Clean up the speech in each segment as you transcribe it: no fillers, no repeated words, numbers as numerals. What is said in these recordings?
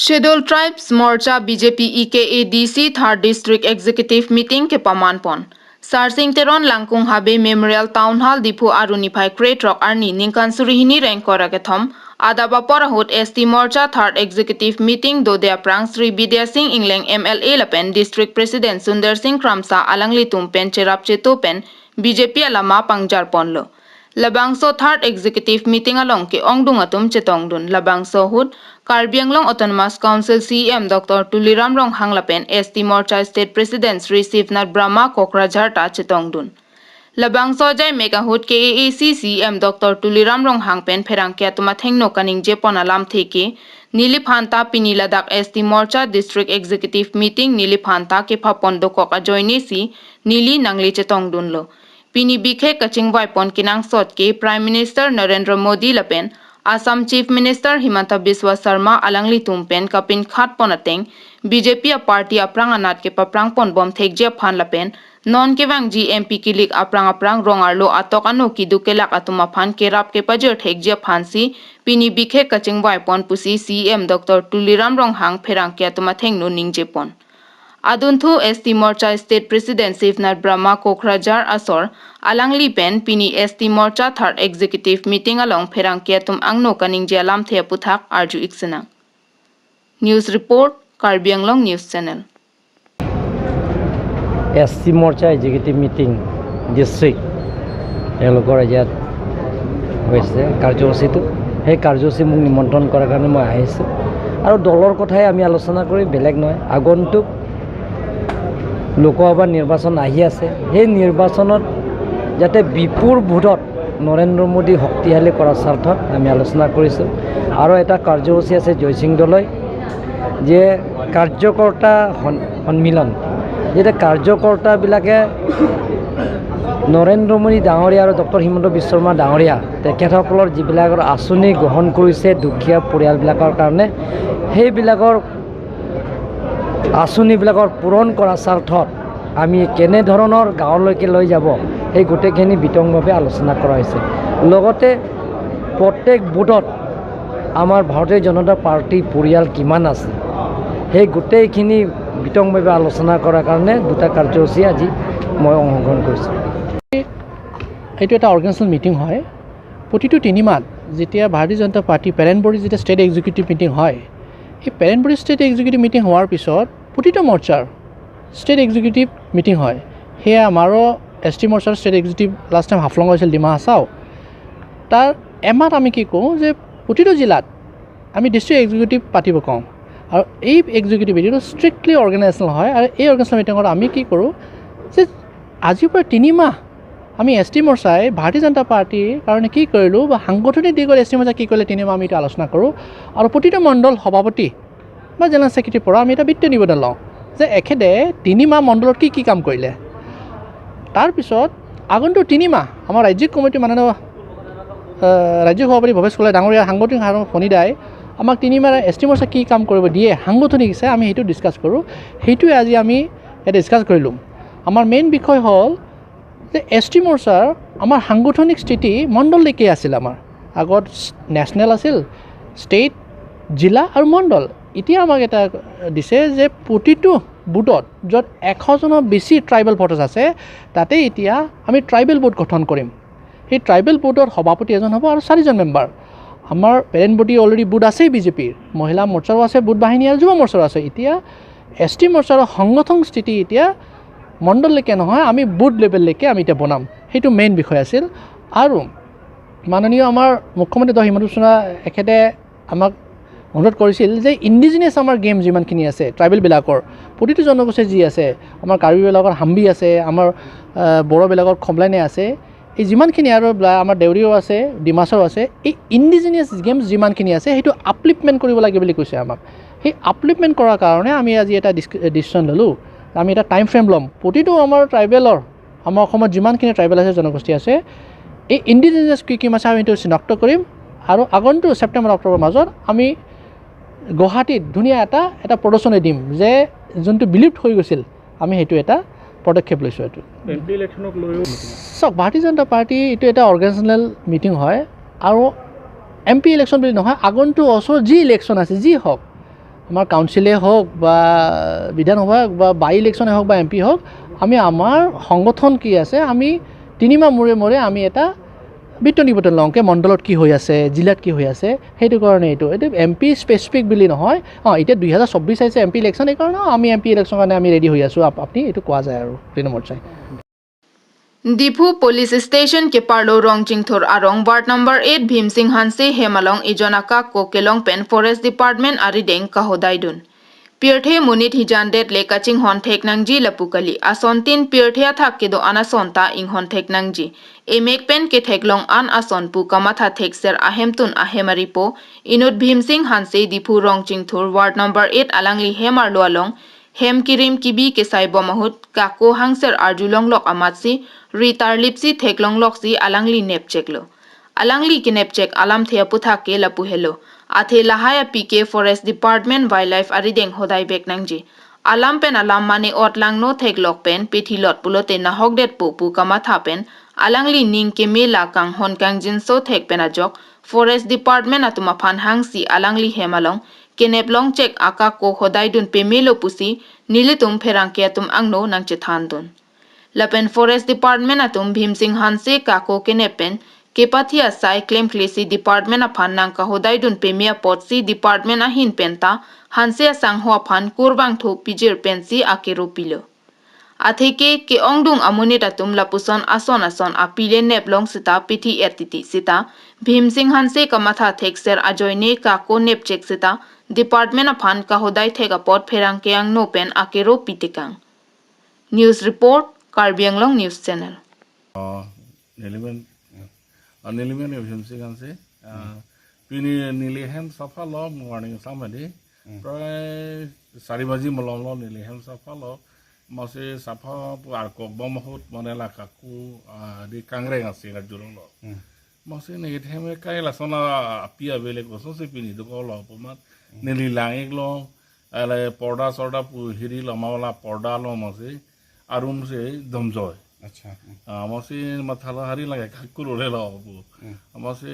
Scheduled Tribes Morcha BJP EKADC Third District Executive Meeting ke pamanpon. Sarsing Teron Langkung Habe Memorial Town Hall Diphu Aruni Phai Create Rock Arni Ningkan Surihini Rank Kora ke Thom Adaba Porahut ST Morcha Third Executive Meeting Dodea Prang Sri Bidya Singh Ingleng MLA Lapen District President Sundar Singh Kramsa Alangli Tumpen Cherap Cheto Pen BJP Alama Pangjar Ponlo Labangso Third Executive Meeting along ke ongdung atum chetongdun Labangso Hut Karbi Anglong Autonomous Council CM Dr. Tuliram Ronghang Lapen ST Morcha State President Sri Sivnath Brahma Kokrajhar ta chetongdun Labangso Jai Megahut KAAC CM Dr. Tuliram Ronghang pen pherang kya tuma thengno kaning je ponalam theke Niliphanta Pini Ladakh ST Morcha District Executive Meeting Niliphanta ke phapon dokok ajoini si Nili Nangli chetongdun lo Pini Bikhe Kaching Waipon Kinang Sot ke Prime Minister Narendra Modi Lapen Assam Chief Minister Himanta Biswa Sarma Alangli Tumpen Kapin Khat Ponateng BJP a party aprang anat ke paprang pon bom thekje phan lapen non kewang G MP kilik aprang aprang rong arlo atok anu ki dukelak atuma phan ke rap ke pajer thekje phan si Pini Bikhe Kaching Waipon pusi CM Dr. Tuliram Ronghang pherang ke atuma thengnu ningje pon Adunthu ST Morcha State President Sivnath Brahma Kokrajhar Asor Alangli Pen Pini ST Morcha Third Executive Meeting along Pherang Kiatum Angno Kaning Jalam The Puthak Arju Iksena. News Report, Karbi Anglong News Channel. S T Morcha executive meeting district তেওঁলোকৰ ইয়াত হৈছে কাৰ্যসূচীটো। সেই কাৰ্যসূচী মোক নিমন্ত্ৰণ কৰাৰ কাৰণে মই আহিছোঁ আৰু দলৰ কথাই আমি আলোচনা কৰি বেলেগ নহয়। আগন্তুক লোকসভা নিৰ্বাচন আহি আছে, সেই নিৰ্বাচনত যাতে বিপুল ভোটত নৰেন্দ্ৰ মোদী শক্তিশালী কৰাৰ স্বাৰ্থত আমি আলোচনা কৰিছোঁ। আৰু এটা কাৰ্যসূচী আছে জয়সিং দলৈ যে কাৰ্যকৰ্তা সন্মিলন, যেতিয়া কাৰ্যকৰ্তাবিলাকে নৰেন্দ্ৰ মোদী ডাঙৰীয়া আৰু ডক্টৰ হিমন্ত বিশ্ব শৰ্মা ডাঙৰীয়া তেখেতসকলৰ যিবিলাকৰ আঁচনি গ্ৰহণ কৰিছে দুখীয়া পৰিয়ালবিলাকৰ কাৰণে, সেইবিলাকৰ আঁচনিবিলাকৰ পূৰণ কৰাৰ স্বাৰ্থত আমি কেনেধৰণৰ গাঁৱলৈকে লৈ যাব, সেই গোটেইখিনি বিতংভাৱে আলোচনা কৰা হৈছে। লগতে প্ৰত্যেক বুথত আমাৰ ভাৰতীয় জনতা পাৰ্টীৰ পৰিয়াল কিমান আছে, সেই গোটেইখিনি বিতংভাৱে আলোচনা কৰাৰ কাৰণে দুটা কাৰ্যসূচী আজি মই অংশগ্ৰহণ কৰিছোঁ। এইটো এটা অৰ্গেনাইজেশ্যনেল মিটিং হয়। প্ৰতিটো তিনিমাহত যেতিয়া ভাৰতীয় জনতা পাৰ্টী পেৰেণ্ট বডি যেতিয়া ষ্টেট এক্সিকিউটিভ মিটিং হয়, এই parent body state executive meeting হোৱাৰ পিছত প্ৰতিটো মৰ্চাৰ ষ্টেট এক্সিকিউটিভ মিটিং হয়। সেয়া আমাৰো এছ টি মৰ্চাৰ state executive last time Haflong হৈছিল, ডিমা হাছাও। তাৰ এমাহত আমি কি কৰোঁ যে প্ৰতিটো জিলাত আমি ডিষ্ট্ৰিক্ট এক্সিকিউটিভ পাতিব কওঁ আৰু এই এক্সিকিউটিভ মিটিংটো ষ্ট্ৰিক্টলি অৰ্গেনাইজেশ্যনেল হয়। আৰু এই অৰ্গেনাইজেশ্যনেল মিটিঙত আমি কি কৰোঁ যে আজিৰ পৰা 3 মাহ আমি এছ টি মৰ্চাই ভাৰতীয় জনতা পাৰ্টীৰ কাৰণে কি কৰিলোঁ বা সাংগঠনিক দিশত এছ টি মৰ্চাই কি কৰিলে 3 মাহ, আমি এইটো আলোচনা কৰোঁ। আৰু প্ৰতিটো মণ্ডল সভাপতি বা জেনেৰেল ছেক্ৰেটাৰীৰ পৰা আমি এটা বিত্তীয় নিবেদন লওঁ যে এখেতে 3 মাহ মণ্ডলত কি কি কাম কৰিলে। তাৰপিছত আগন্তুক 3 মাহ আমাৰ ৰাজ্যিক কমিটিৰ মাননীয় ৰাজ্যিক সভাপতি ভৱেশ কলিতা ডাঙৰীয়া, সাংগঠনিক সাধাৰণ ফণীদাই আমাক 3 মাহ এছ টি মৰ্চা কি কাম কৰিব দিয়ে সাংগঠনিক হিচাপে, আমি সেইটো ডিছকাছ কৰোঁ। সেইটোৱে আজি আমি ইয়াত ডিছকাছ কৰিলোঁ। আমাৰ মেইন বিষয় হ'ল যে এছ টি মৰ্চাৰ আমাৰ সাংগঠনিক স্থিতি মণ্ডললৈকে আছিল। আমাৰ আগত নেশ্যনেল আছিল, ষ্টেট, জিলা আৰু মণ্ডল। এতিয়া আমাক এটা দিছে যে প্ৰতিটো বুথত য'ত 100জনৰ বেছি ট্ৰাইবেল ভোটাৰ্ছ আছে, তাতে এতিয়া আমি ট্ৰাইবেল বুথ গঠন কৰিম। সেই ট্ৰাইবেল বুথৰ সভাপতি এজন হ'ব আৰু চাৰিজন মেম্বাৰ। আমাৰ পেৰেণ্ট বডি অলৰেডি বুথ আছেই, বিজেপিৰ মহিলা মৰ্চাৰো আছে, বুথ বাহিনী আৰু যুৱ মৰ্চাৰো আছে। এতিয়া এছ টি মৰ্চাৰ সংগঠন স্থিতি এতিয়া মণ্ডললৈকে নহয়, আমি বুথ লেভেললৈকে আমি এতিয়া বনাম। সেইটো মেইন বিষয় আছিল। আৰু মাননীয় আমাৰ মুখ্যমন্ত্ৰী ডঃ হিমন্ত বিশ্ব শৰ্মা এখেতে আমাক অনুৰোধ কৰিছিল যে ইণ্ডিজিনিয়াছ আমাৰ গেম যিমানখিনি আছে ট্ৰাইবেলবিলাকৰ, প্ৰতিটো জনগোষ্ঠীৰ যি আছে, আমাৰ কাৰ্বিবিলাকৰ হাম্বি আছে, আমাৰ বড়োবিলাকৰ খমলাইনে আছে, এই যিমানখিনি আৰু আমাৰ দেউৰীও আছে, ডিমাচাও আছে, এই ইণ্ডিজিনিয়াছ গেমছ যিমানখিনি আছে সেইটো আপলিফমেণ্ট কৰিব লাগে বুলি কৈছে আমাক। সেই আপলিফমেণ্ট কৰাৰ কাৰণে আমি আজি এটা ডিচিশ্যন ল'লোঁ। আমি এটা টাইম ফ্ৰেম ল'ম। প্ৰতিটো আমাৰ ট্ৰাইবেলৰ, আমাৰ অসমত যিমানখিনি ট্ৰাইবেল আছে, জনগোষ্ঠী আছে, এই ইণ্ডিজিনিয়াছ কি কি আছে আমি সেইটো চিনাক্ত কৰিম আৰু আগন্তুক ছেপ্টেম্বৰ অক্টোবৰৰ মাজত আমি গুৱাহাটীত ধুনীয়া এটা প্ৰদৰ্শনী দিম যে যোনটো বিলুপ্ত হৈ গৈছিল, আমি সেইটো এটা পদক্ষেপ লৈছোঁ এইটো। এম পি ইলেকশ্যনক লৈও চাওক, ভাৰতীয় জনতা পাৰ্টী এইটো এটা অৰ্গেনাইজেশ্যনেল মিটিং হয় আৰু এম পি ইলেকশ্যন বুলি নহয়, আগন্তুক ওচৰত যি ইলেকশ্যন আছে যি হওক, আমাৰ কাউন্সিলে হওক বা বিধানসভা হওক বা বাই ইলেকশ্যনে হওক বা এম পি হওক, আমি আমাৰ সংগঠন কি আছে আমি তিনিমাহ মূৰে মূৰে আমি এটা বিত্ত নিবেদন লওঁ কে মণ্ডলত কি হৈ আছে, জিলাত কি হৈ আছে। সেইটো কাৰণে এইটো এইটো এম পি স্পেচিফিক বুলি নহয়। অঁ, এতিয়া 2024 আহিছে এম পি ইলেকশ্যন, সেইকাৰণে আমি এম পি ইলেকশ্যনৰ কাৰণে আমি ৰেডি হৈ আছোঁ, আপুনি এইটো কোৱা যায় আৰু তৃণমূল মৰ্চাই। Diphu police station ke parlo Rongjingthur arong ward number 8 Bhimsingh Hanse Hemalong ijonaka kokelong pen forest department arideng kahodaidun. Pirthe munit hijandet le kaching hon theknangji lapukali asontin pirthe athak ke do anasonta ing hon theknangji emek pen ke theklong an ason pu kamatha thekser ahemtun ahemari po inut Bhimsingh Hanse Diphu Rongjingthur ward number 8 alangli hemar loalong hem kirim kibi ke saibo mahut kako hangser arjulong lok amatsi ritar lipsi theklong loksi alangli nepcheklo alangli ke nepchek alam thea putha ke lapu helo athe lahaya pk forest department wildlife arideng hodai beknangji alam pen alam mane otlang no theklok pen pithilot pulote nahok det pu pu kamatha pen alangli ning ke mela kang hon kang jinso thek pen ajok forest department atuma phan hangsi alangli hemalong keneplong chek aka ko hodaidun pemelo pusi nilitum pherangke atum angno nangche thandun lapen forest department atum Bhimsingh Hanse kako kenepen kepathia sai claim klesi department aphan nangka hodaidun pemia potsi department ahin penta Hanse sangho aphan kurbang tho pijir pensi akero pilo atheke ke ongdung amunit atum lapuson ason ason apile neplong sita pithi etiti sita Bhimsingh Hanse kamatha thekser ajoine kako nepchek sita department aphan kahodai theka pot pherangkeang no pen akero pitikang. News report Karbi Anglong news channel. Nilimen Bhimsingh Hanse pini nilihem safa lo morning samadi প্ৰায় 4 বাজি মলম ল নিলিহেম safa lo mase safa ar kok bom hut মানে la kaku di kangreng ase la jurong lo mase ne theme kai la sona apia bele ko so se pini do ko lo pomat nili langek lo ale porda sorda pu hiri lo mawla porda lo mase arum se domjoy. আচ্ছা, amase mathala hari lage kakku ro lo amase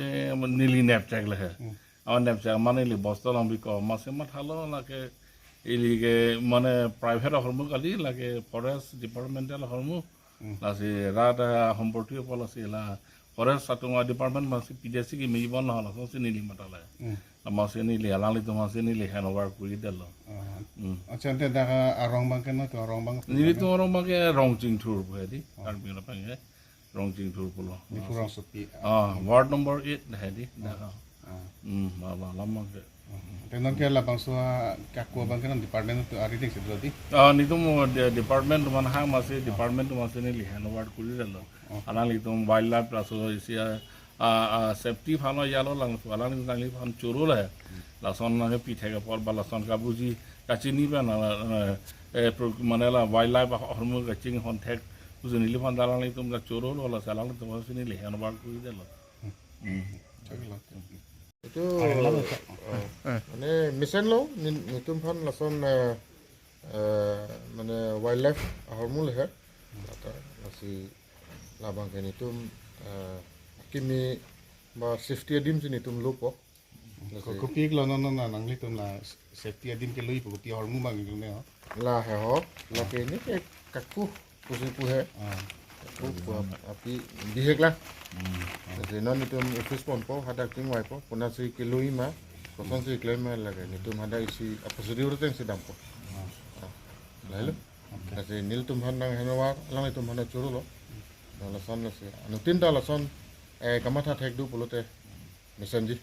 nili nepchak le আমার নেপচেক মানে ইলি বস্তা লম্বি ক মাছে মাথালো লাগে ইলিগে মানে private হৰমু কালি লাগে ফৰেষ্ট ডিপাৰ্টমেণ্টেল হৰমু লাসি ৰাত সম্পৰ্কীয় পল আছে লা ফৰেষ্ট সাতুমা ডিপাৰ্টমেণ্ট মাছে পিডিএসি কি মিলিব নহল সসি নিলি মাতালে মাছে নিলি আলালি তো মাছে নিলি হ্যান্ড ওভার কৰি দিল। আচ্ছা, তে দেখা ৰং বাংকে না তো ৰং বাং নিলি তো ৰং বাংকে ৰং চিংথুৰ হেদি কাৰ্বি পাঙ্গে ৰং চিংথুৰ পুলো ৰং সপি ৱাৰ্ড নম্বৰ 8 হেদি দেখা lama ke. Tenon ke la bangso kakku bang kan department to ari dek sedlo di. Nitum department man ha mase department mase ni hand over kuri delo. Anali tum wildlife plus isia safety phano yalo lang alani langi phan choro le. Lason na ke pithe ke por ba lason ka buji kachini ba na মানে la wildlife hormu kaching hon thek buji nili phan dalani tum la choro lo la salang tum mase ni hand over kuri delo. এইটো মানে mission লওঁ নতুন ফান লাচন মানে wild life হৰমূল হে lassi লাবাংকে নিতুম kimi ba safety adim si nitum lo po kopi lo no no na nangli tum la safety adim ke loi kopi hormu bang ne la he ho la ke ni ke kakku pusi pu he kakku api bihek la non nitum office pon po hada king wai po puna si kilui ma koson si claim ma lage nitum hada isi aposodi urteng si dampo lailo kasi nil tum han nang henowa lang tum hana churulo lason lasi anu tinta lason kamatha thek du polote misanji.